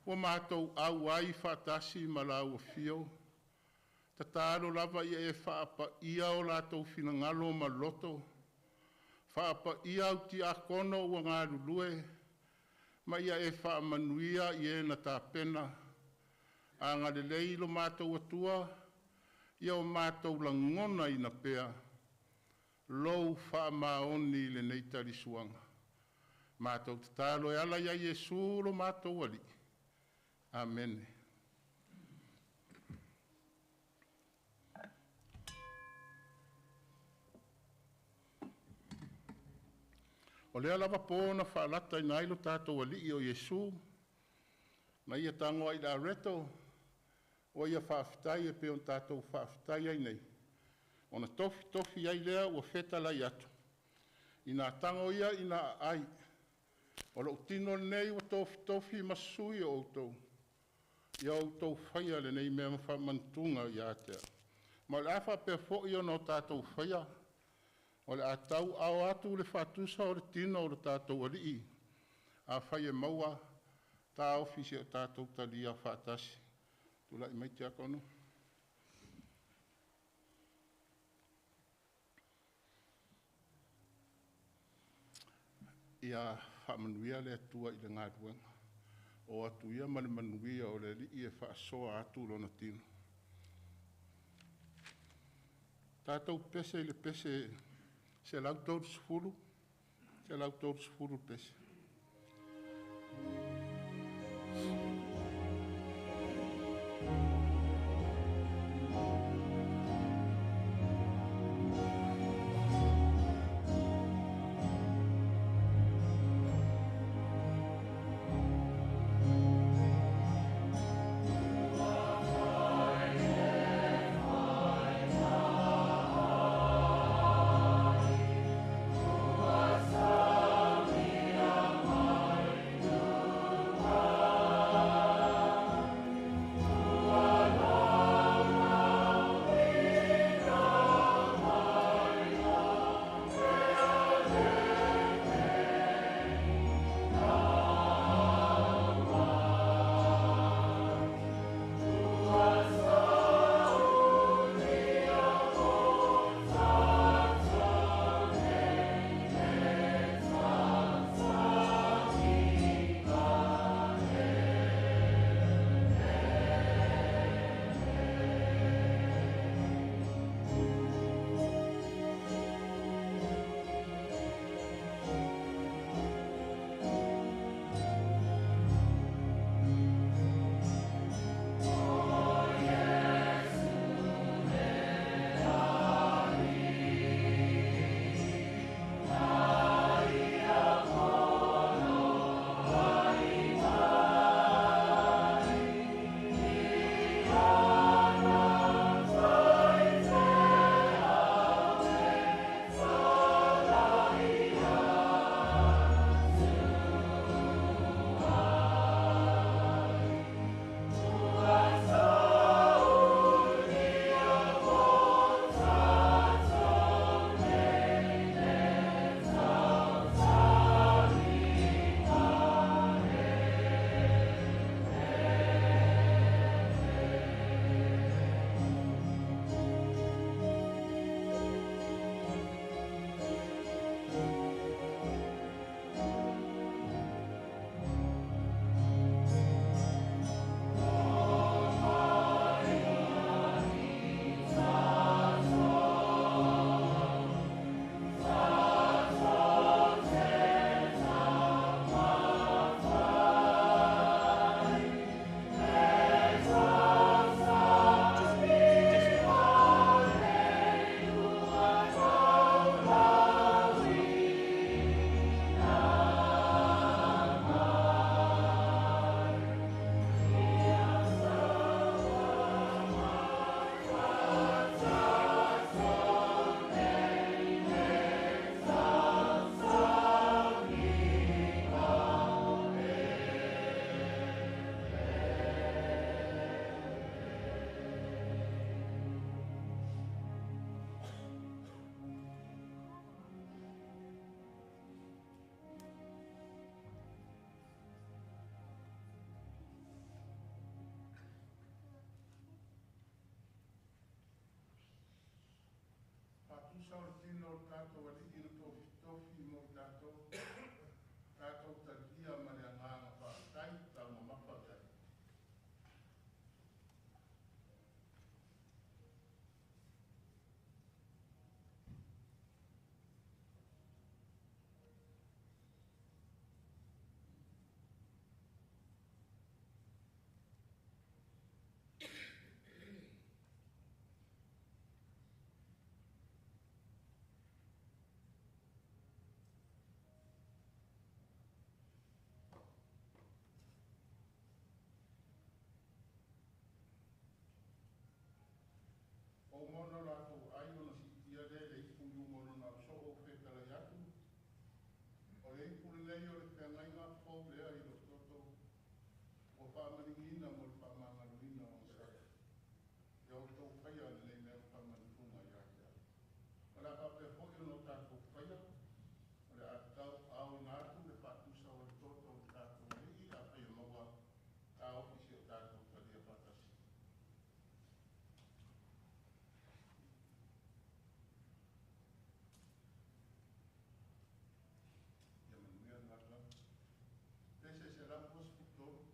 ua matou auai faatasi ma lau afio. Tatalo lava ia e faapaia o latou finagalo ma loto, faapaia au tiakono ua galulue, ma ia e faamanuia i e na tapena. Agalelei lo matou Atua, ia o matou lagonaina pea lou faamaoni i lenei talisuaga. Matou tatalo e ala ia Iesu lo matou Alii. Amene. O lea lava po na faalataina ai lo tatou Alii o Iesu, na ia tago ai i le areto, ua ia faafetai e pei ona tatou faafetai ai nei, ona tofitofi ai lea ua fetalai atu, ina tago ia ina aai, o lou tino lenei ua tofitofi ma sui o outou, ia outou faia lenei mea ma faamanatuga ia te a'u. Ma o le a faapea foi ona o tatou faia, o le a tauaao atu le faatusa o le tino o le tatou Alii, afai e maua, taofi seia o tatou talia faatasi. Tulai mai Tiakono. Ia faamanuia le Atua i le galuega. O atu ia ma le manuia o le Alii e faasoa atu lona tino. Tatou pese i le pese 130, 130 le pese. Faatusa o le tino o le tatou Alii na tofitofi mo i tatou, tatou talia ma le agaga faafetai taumamafa i ai. O uma ona o latou ai ona siitia lea i le ipu i luga o lona ausoo ua fetalai atu, “O le ipu lenei o le feagaiga fou lea i lou toto, ua faamaligiina mo le faamagaloina o aga sala. Ia outou faia lenei mea ma faamanatuga ia te au.” O le a faapea foi ona o tatou faia, o le a tauaaoina atu le faatusa o le toto o le tatou Alii, afai e maua taofi seia o tatou talia faatasi. Ia manuia le lalolagi. Pese 123.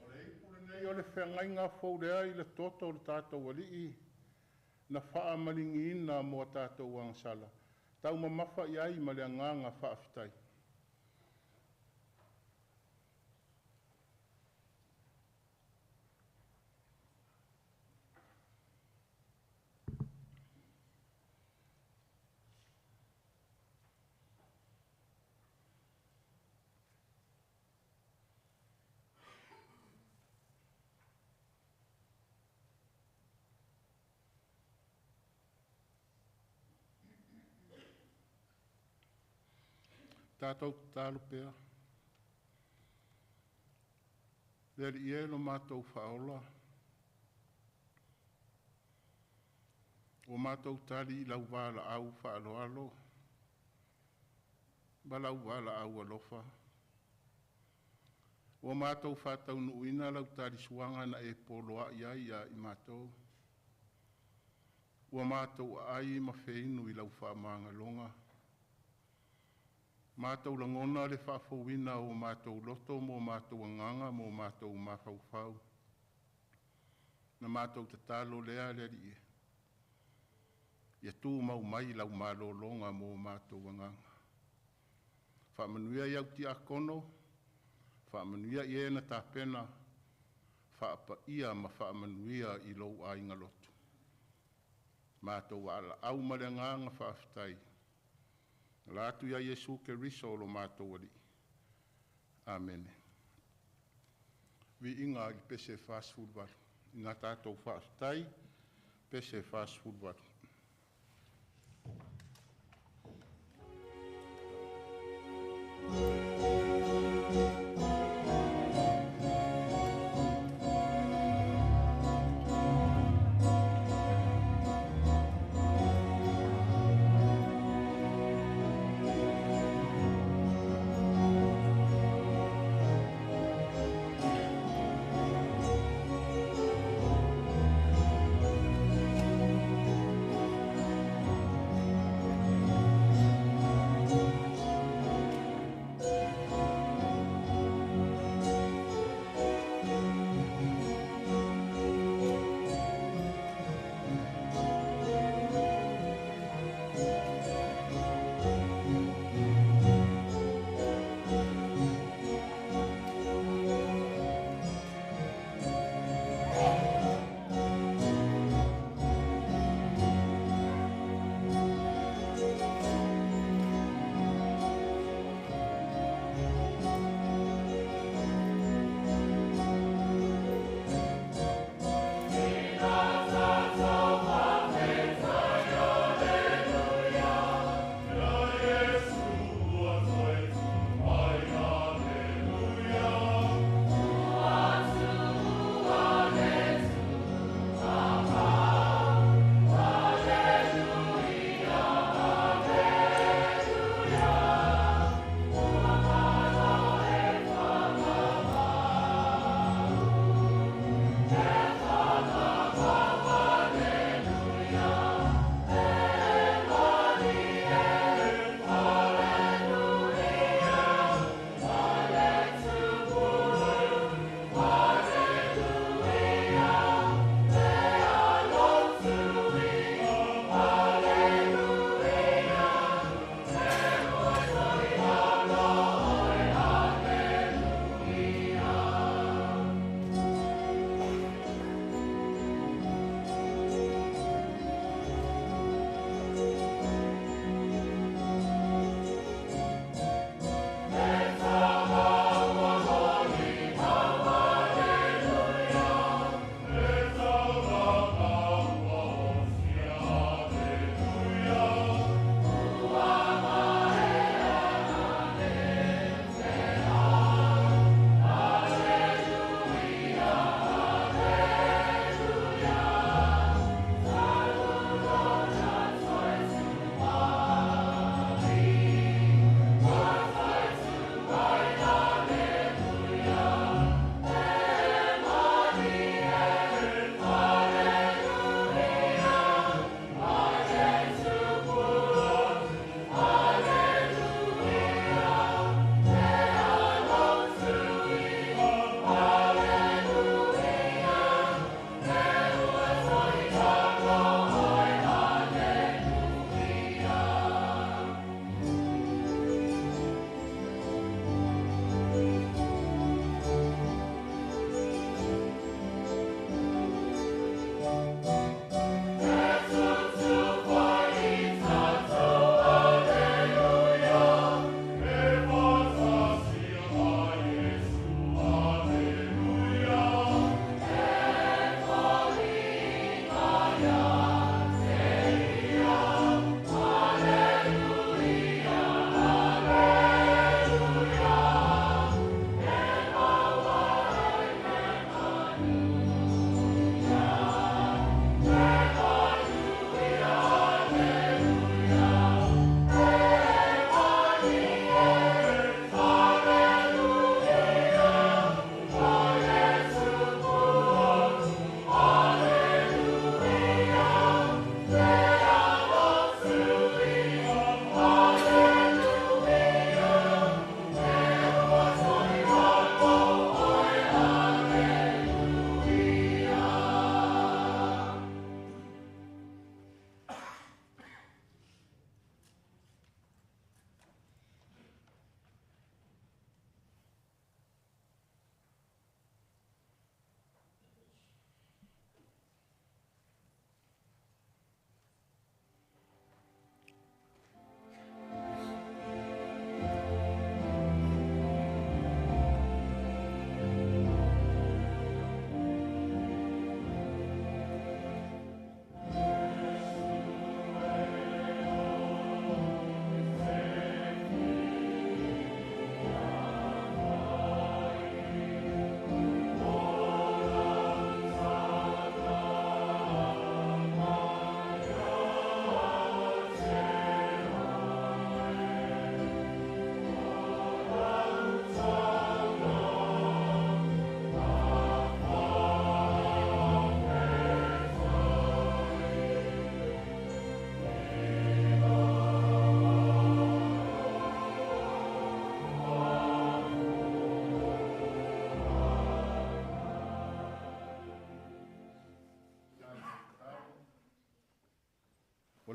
O le ipu lenei o le feagaiga fou lea i le toto o le tatou Alii na faamaligiina mo a tatou agasala, taumamafa i ai ma le agaga faafetai. Tatou tatalo pea. Le Alii e lo matou Faaola, ua matou tali i lau valaau faaaloalo ma lau valaau alofa. Ua matou faataunuuina lau talisuaga na e poloai ai ia i matou. Ua matou aai ma feinu i lau faamagaloga. Matou lagona le faafouina o matou loto ma o matou agaga ma o matou mafaufau. Na matou tatalo lea le Alii e, ia tumau mai lau malologa mo o matou agaga. Faamanuia i au tiakono, faamanuia i e na tapena, faapaia ma faamanuia i lou aiga lotu. Matou valaau ma le agaga faafetai, ala atu ia Iesu Keriso o lo matou Alii. Amene. Viiga i le pese 48. Ina tatou faafetai, pese 48.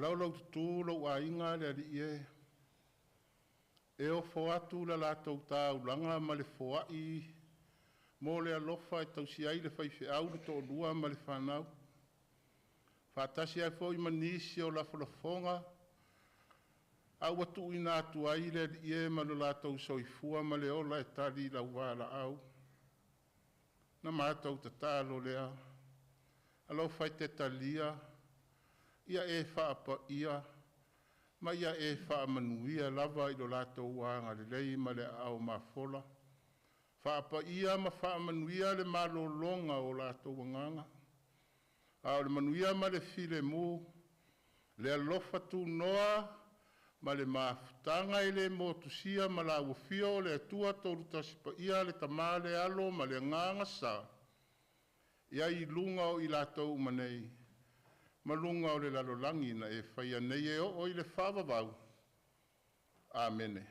Laulaututu lou aiga le Alii e, e ofo atu le latou taulaga ma le foai mo le alofa e tausi ai le faifeau, le toalua ma le fanau. Faatasi ai foi ma nisi o lafolafoga a ua tuuina atu ai le Alii e ma lo latou soifua ma le ola e tali i lau valaau. Na matou tatalo lea, alofa e te talia, ia e faapaia ma ia e faamanuia lava i lo latou agalelei ma le aao mafola. Faapaia ma faamanuia le malologa o latou agaga, a o le manuia ma le filemu, le alofa tunoa ma le mafutaga e le motusia ma lau afio o le Atua Tolu Tasi Paia, le Tama, le Alo ma le Agaga Sa, i ai i luga o i latou uma nei, ma luga o le lalolagi na e faia nei e oo i le faavavau. Amene.